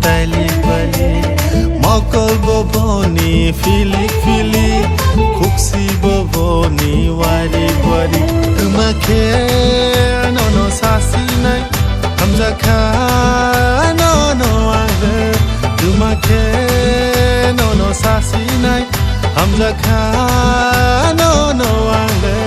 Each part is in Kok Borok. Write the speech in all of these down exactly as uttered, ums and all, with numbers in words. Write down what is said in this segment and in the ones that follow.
tailik bailik, mokol bo boni filik filik, khuksi bo boni warik warik. Twma khe nono sasinai, hamjakha nono ang le. Twma khe nono sasinai, hamjakha nono ang le.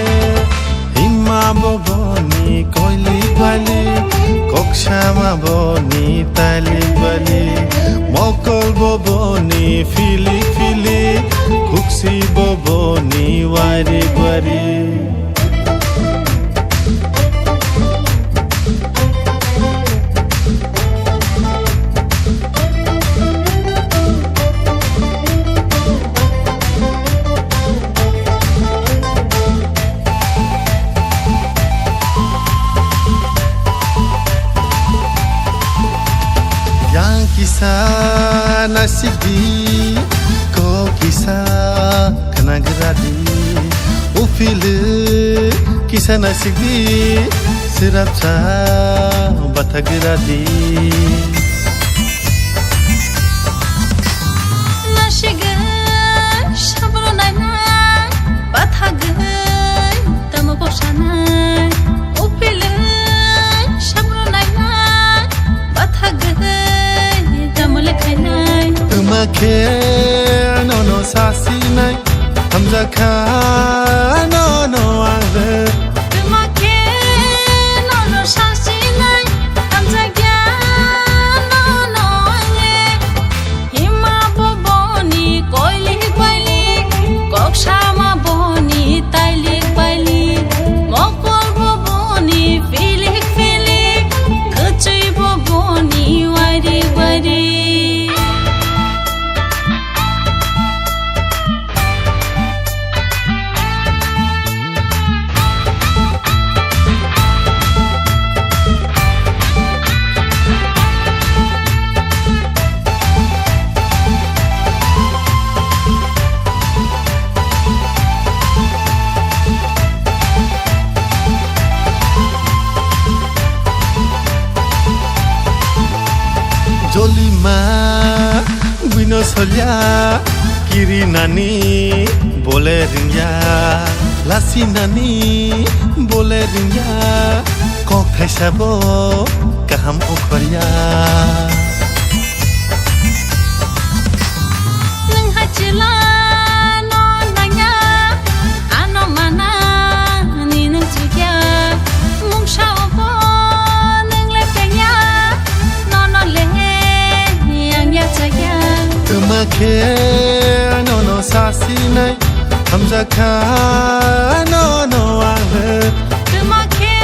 Himma bo boni koilik bailik, koksama boni tailik bailik, mokol bo boni filik filik, khuksi bo boni warik warik. Yang kisa nasikdi, kok kisa khnagradi, uphilwi kisa nasikdi, sirapsa bathagradi. Nasigwi sabro nainai, bathagwi tamo boksanai, uphilwi sabro nainai, bathagwi tamo lekhainai. Twma khe nono sasinai, hamjakha nono ang le. Twma khe nono sasinai, hamjakya nono ang le. Himma bo boni koilik bailik, koksama boni tailik bailik, mokol bo boni filik filik, kwchwi bo boni warik warik. Jolima buino solya, kirinani bole ringya, lasinani bole ringya, kok thaisa bo kaham okhorya. Nwng hai chwla no nangya, ano mana ni nwng chikya, mungsa obo nwng le tengya, nono le yang ya chakya. Twma khe nono sasinai, hamjakha nono ang le. Twma khe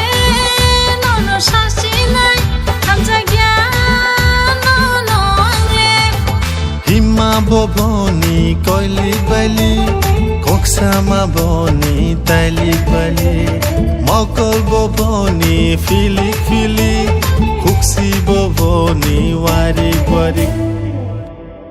nono sasinai, hamjakya nono ang le. Himma bo boni koilik bailik, koksama boni tailik bailik, mokol bo boni filik filik, khuksi bo boni warik